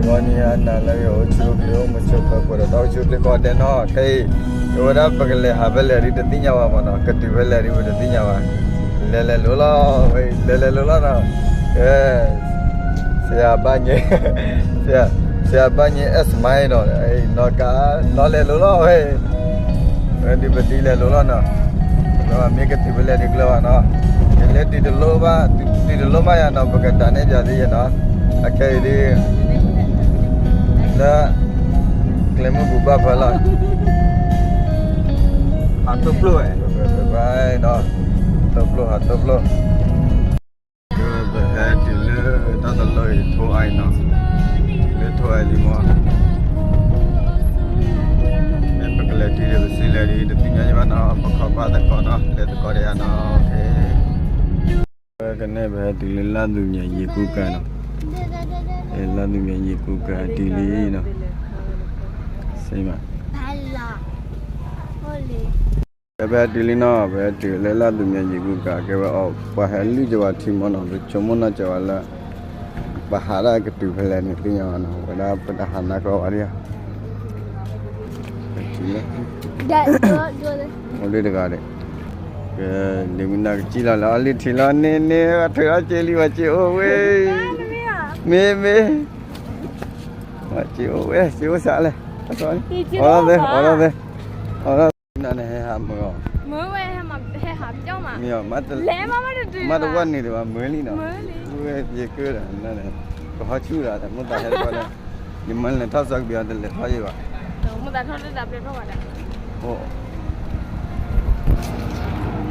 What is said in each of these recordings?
မီၤနံၤအနၤလၢဂ့ၤ အိၣ်ဆူၣ်အိၣ်ချ့ အိၣ်မုာ်ဆိးပၢၤ ပှဲၤဒီးတၢ်အိၣ်ဆူၣ်အိၣ်ချ့ကိးဂၤဒဲးနီၤ. ခဲအံၤ အဝဲဒၣ်ပကလဲၤဟးဖဲလဲၣ်ဒ်တသ့ၣ်ညါဘၣ်မးနီၤ, ကတုၤဖဲလဲၣ်ဒ်ပတသ့ၣ်ညါဘၣ်. လဲၤလဲၤလိၤလီၤဝဲ, လဲၤလဲၤလိၤလီၤနီၤ. ကဲ ဆရာဘၣ်ညဲ, ဆရာဘၣ်ညဲ အဲၣ်စမါနီၤ, နီၢ်ကါ နီၢ်လဲၤလိၤလီၤဝဲ. ဝဲဒ်ပဒ်လဲၤလိၤလီၤနီၤ, မ့ၢ်ကတုၤဖဲလဲၣ်ဒ်ကျၢၤဘၣ်နီၤ, ကလဲၤတုၤတလိၣ်ဘၣ်, တုၤတလိၣ်ဘၣ်ယၤနီၤ ပကဒၣ်နဲၣ်ပၠးသ့ယဲနီၤ. အခဲအံၤဒ် လၢ ကျဲမုၢ်ပူၤဘၣ်ဖၢလီၤ, ဟးတိၢ်ပျိၢ်ဝဲ, ဘၣ်နီၤ, တိၢ်ပျိၢ် ဟးတိၢ်ပျိၢ်. ပဟဲတုၤလၢတၢ်တလီၢ်အံၤ ထိၣ်အါအံၤနီၤ, လၢထိၣ်အါအံၤလံမီၤ, ပကလဲၤတုၤဒီးပစံးလဲၤဒ်တသ့ၣ်ညါယဲဘၣ်နီၤ, ပခီပၢ်သကိးနီၤ, လဲၤသကိးဒီးယၤနီၤ. ကနဲၣ်ပဟဲတုၤလၢလၢ်သူၣ်မၠဲၤယံၤကူကၤနီၤ, လၢ်သူၣ်မၠဲၤယံၤကူကၤတုၤလံနီၤ, စ့မး ပဟဲတုၤလံနီၤ, ပဟဲတုၤလၢလၢ်သူၣ်မၠဲၤယံၤကူကၤ ကဲဝဲအီၤ ပှၤဟဲလုၢ်ကဝၤထံမီၤနီၤ, ပဆိကမိၣ်နီၢ်ကဝၤလၢ ပဟးဒၣ်ကတုၤဖဲလဲၣ်န့ၣ်သ့ၣ်ညါဘၣ်နီၤ, ဝဲဒၣ်ပတဟးနါကျီဘၣ်ဒံးဧါ. အိၣ်လၢတဂၤဒီး ကဲ လံမုၢ်နၤကစံၣ်လီၤလၢအီၤလံထံလီၤန့ၣ်န့ၣ် ထုးအီၣ်က့လံ ပှၤစ့အိၣ်ဝဲ, မ့ၢ်မ့ၢ် ပှၤစ့အိၣ်ဝဲ စ့အိၣ်စးလဲၣ်, အီၣ်လီၤသ့ အီၣ်လီၤသ့, အီၣ်လီၤသ့, နန့ၣ်ဟဲဟးမုာ်အီၤ, မ့ၢ်အီၤ မ့ၢ်တဝဲန့ၣ်တဘၣ်မုာ်လံနီၤ, ဝဲယကၢဒီး ကဟီဆူၣ်ဒီး မိၢ်သးဟဲတဘၣ်ဒီး ယမၢလဲၤထီၣ်စီကဘံအီၤတလဲၤထီၣ်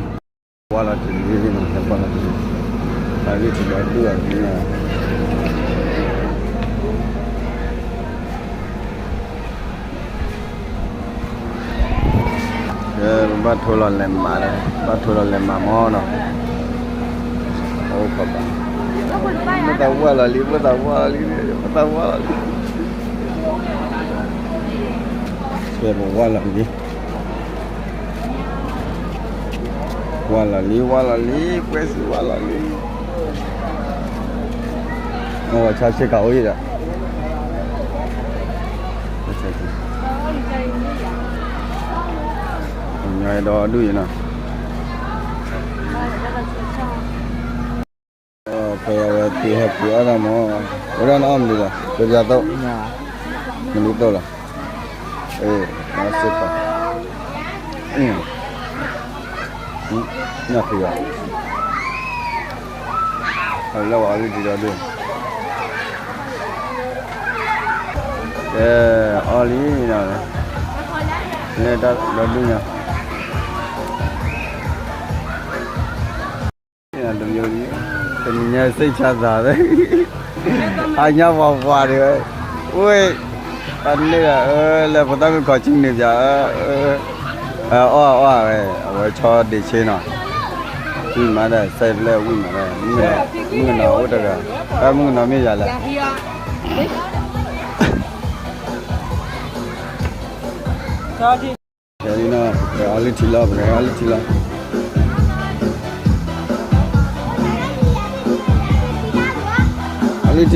ယံၤဘၣ်, ဝါလီၤတံၢ်လံနီၤ, ဟဲကွၢ်လီၤတံၢ်လံ, အဂ့ၢ်ထံၣ်ဒီးဒူၣ်အီၤတံၢ်နီၤ, ကဲ ပဘၣ်ထိလီၤလဲၤမးဒီး ဘၣ်ထိလီၤလဲၤမးမီၤနီၤ, အိၣ်ခီဘၣ်, မိၢ်သးဝါလီၤလံ မိၢ်သးဝါလီၤလံ မိၢ်သးဝါလီၤလံ, ကဲ ပဝါလီၤလံ ဝါလီၤလံ ဝါလီၤလံ ပှဲၤစူၤဝါလီၤလံ, မ့ၢ်ဝဲဆါဆ့ကၤအိၣ်အံၤဒီး, ညီဒီဒူၣ်အံၤနီၤ, ပဝဲသုဟဲပူၤအီၣ်တၢ်မီၤ, ဝဲဒၣ်နအီၣ်မနုၤလဲၣ်, ပယီၤသိး, မနုၤသိးလီၤ, အ့ၣ်, စ့ၢ်ကီး, ညၣ်ဖုးအီၤ, လၢပှၤအီလုၢ်ထံဒီဒူၣ်, ကဲ, အီၣ်လံနီၤ, လၢတၢ်ဒီဒူၣ်ညါ တမံၤလံ, တနံၤညါစိတ်ချမ်းသာ, အညါပှၤပှၤဒံးဝဲ, ဝဲ, ပှၤန့ၣ်ဒီး လၢဖိသၣ်မုၣ်ခီၣ်ဆူၣ်န့ၣ်ပၠး, အီၣ်အီၣ်ဝဲ အဝဲဆီဒ့ၣ်ဆ့နီၤ, ဝံၣ်မးဒီး စဲးဖျဲၣ်ဝံၣ်မးဒီး, မုၣ်ကနီၤအိၣ်တဂၤ, တၢ်မုၣ်ကနီၤမ့ၢ်ယၤလဲၣ် ပကဟဲအီလုၢ်ထံလီၤ, ပကဟဲအီလုၢ်ထံလီၤ, အီလုၢ်ထံ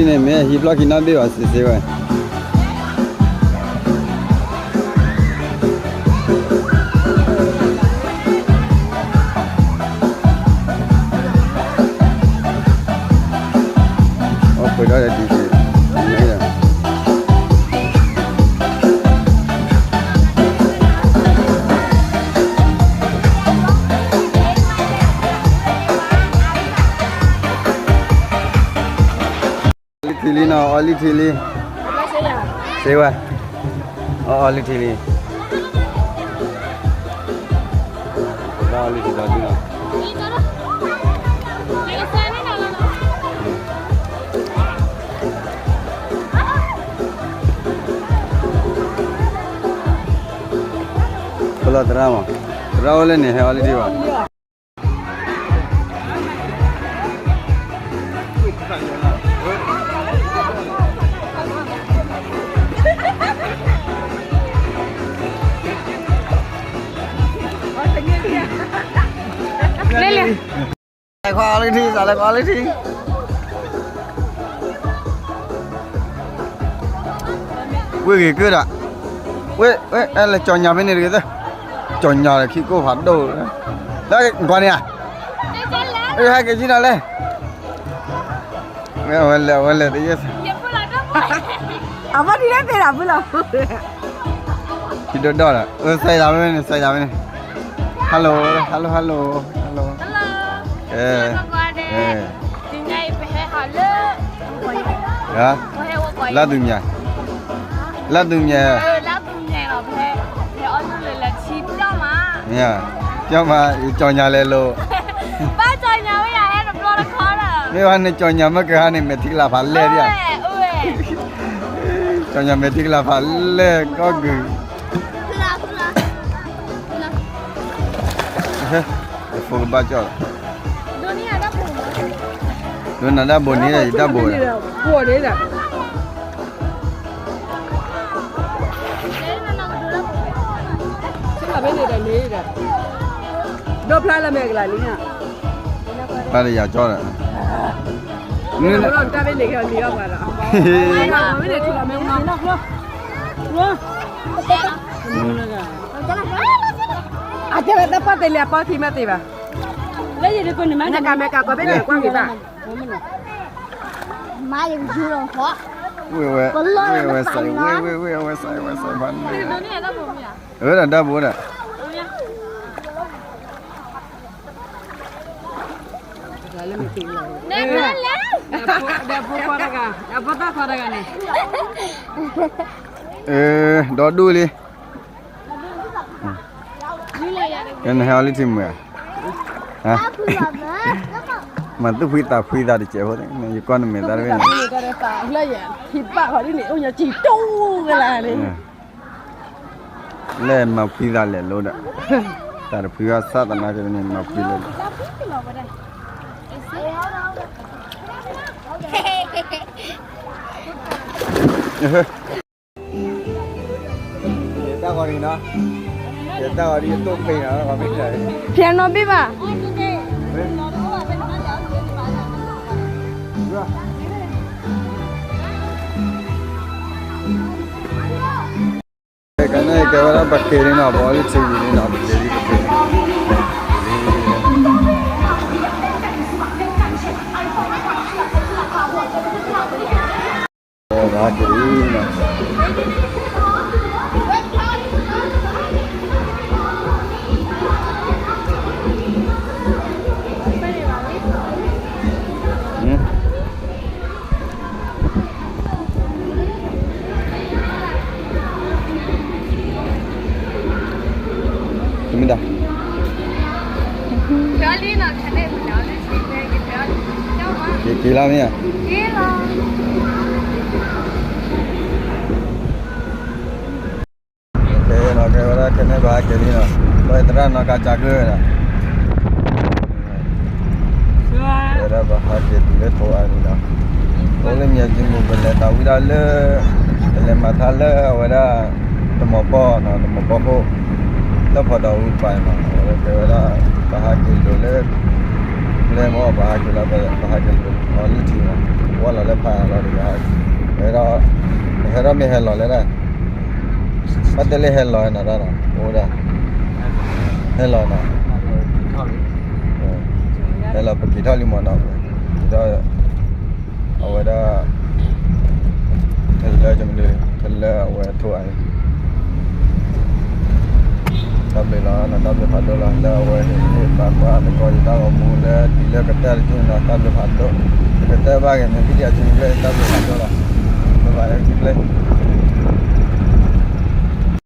န့ၣ် မ့ၢ်ဟံးဖျီၣ်ခံနီၣ်ဘ့ၣ်ဘၣ် စ့စ့ဝဲ အိၣ်ပှဲၤဒီးဒ်န့ၣ်, အီလုၢ်ထံလံနီၤ, အီလုၢ်ထံလံ, စ့ဝဲ, အီလုၢ်ထံလံ, ဘၣ်အီလုၢ်ထံဒီဒူၣ်နီၤ ပလီၢ်သရၣ်မး, သရၣ်အိၣ်လၢန့ၣ် ဟဲအီလုၢ်ထံဘၣ်. လဲၤလဲၤ, လဲၤခွါအီလုၢ်ထံ, လဲၤခွါအီလုၢ်ထံ. ဝ့ၢ်ဂ့ၤကၢၢ်ဒီး, ဝ့ၢ် ဝ့ၢ် အဲ လဲၤကၠီညါဖဲန့ၣ်တဂ့ၤသၢ, ကၠီညါလၢခံကိၣ်ဖးဒိၣ်, လၢကွၢ်န့ၣ်ဧါ, ဟဲက့ၤကံနီၤလဲၣ်, ဝဲလဲၤ ဝဲလဲၤတယဲၢ်, အဘၣ်ဒ်လဲၣ်သ့ဒၣ်ဖုလီၤ, ခံဒိၣ်ဒီၣ်ဒီး အၢ စဲးဒၣ်ဝဲန့ၣ် စဲးဒၣ်ဝဲန့ၣ်, hello hello hello hello, လၢသူမၠး, လၢသူမၠး, ပျီမး ယကၠီညါလဲၤလိၤ, မ့ၢ်ဝဲန့ၣ်ကၠီညါမ့ၢ်ကဟါန့ၣ် မဲာ်ထံကလၤဖးလဲၢ်ဒံးဧါ, ကၠီညါမဲာ်ထံကလၤဖးလဲၢ်ကီၢ်ကုၢ်, ယဖိကဘၣ်ကၠီလီၤ, ဒိနၤဒၣ်ဘိန့ၣ် ယဒၣ်ဘိဒီး ဒိဖျါလၢမဲာ်ကလၤလံ, ဖျါလၢယၤကၠီဒီး, တၢ်ဘ့ၣ်န့ၣ်ကလံၤအီၣ်ပှၤဒီး, အတဲဝဲတၢ်ပှၢ်တဲလံအပီၢ်ထံမ့ၢ်သ့ဘၣ်, လၢယဒ်ကိးန့ၣ်မ့ၢ်ကမဲကၤကီးဘ့ၣ်န့ၣ်ကွၢ်ဂ့ၤဘၣ်, မၤယကယူၤလီၤဟီ, ဝ့ၢ်ဝဲ ဝ့ၢ်ဝဲစဲး ဝ့ၢ်ဝဲ ဝဲစဲး ဝဲစဲး ဘၣ်န့ၣ်, အဝဲဒၣ်ဒၣ်ဘိဒၣ် ဒီးဒူၣ်လံ, ကဲနဟဲအီၤလၢထံမုၢ်ဧါ, မၤသူၣ်ဖှံသးဖှံသးတစဲးဖိ, ယကွၢ်နမဲာ်သးတဘ့ၣ်န့ၣ်, လဲၤမၤဖှံသးလဲၤလိၤဒီး, တၢ်တဖှံဘၣ်ဆၣ်သနာ်က့န့ၣ် မၤဖှံလဲၤလိၤ တၢ်ဂီၤန့ၣ်နီၤ, တၢ်ဂီၤဒီးယတိၢ်ဖံးနီၤ, ဖဲနီဘ့ၣ်ဘၣ်, ကဲဝဲဒၣ်ပက့ၤန့ၣ်နီၤ, ပအီၤလၢထံဝံၤန့ၣ်နီၤ, ပက့ၤလံ ပက့ၤလံ ပဟဲက့ၤလံနီၤ, တမ့ၢ်ဒၣ်, က့ၤလီၤမ့ၢ်ဧါ, ကဲနီၤ, ကဲဝဲဒၣ်ကဲန့ၣ် ပဟဲက့ၤလံနီၤ, ပသရၣ်နီၢ်ကါကၢ်ကျၢၤဝဲဒၣ်, ဝဲဒၣ်ပဟဲက့ၤတုၤလၢထိးအါန့ၣ်ဒီး, အိၣ်လၢမၠဲၣ်ကၠံမူၤ ပလဲၤသးဝံၣ်ဒၣ်လၢ, ပလဲၤမၤထါလၢအဝဲဒၣ်, တမီၤပီၢ်နီၤ, တမီၤပီၢ်ခိၣ်, လၢဖီဒီးအူတပၤနီၤ, အဝဲကဲဝဲဒၣ်, ပဟဲက့ၤလိာ်လၢ, လၢမ့ၢ်ပဟဲက့ၤလီၤ, ပဟဲက့ၤလိာ်လၢထံနီၤ, ဝဲလီၤလၢဖးလီၤဒီး, ဝဲဒၣ်, ဟဲထီၣ်မ့ၢ်ဟဲလီၤလဲၣ်ဒၣ် ဘၣ်တဲလၢဟဲလီၤနီၤတၢ်နီၤ, အိၣ်ဒၣ်, ဟဲလီၤနီၤ, ဟဲလီၤပက့ၤထီၣ်လံမးနီၤ, က့ၤထီၣ်, အဝဲဒၣ်, ထလၢကမနုၤ, ထလၢအဝဲထိးအါန့ၣ် တၢ်ဘျုးလီၤနီၤ, တၢ်ဘျုးဖးဒိၣ်လီၤ, လၢအဝဲဟ့ၣ်ဂံၢ်ဟ့ၣ်ဘါကွၢ်သကိးယတၢ်ဂီၤမူလၢတုၤလၢကတၢၢ်တက့ၢ်နီၤ, တၢ်ဘျုးဖးဒိၣ်, ကတၢၢ်ဘၣ်ဂ့ၤန့ၣ် ဖံဒံအစုန့ၣ် တၢ်ဘျုးဖးဒိၣ်လီၤ, ဘၣ်ဘၣ် everything ဘျဲၣ်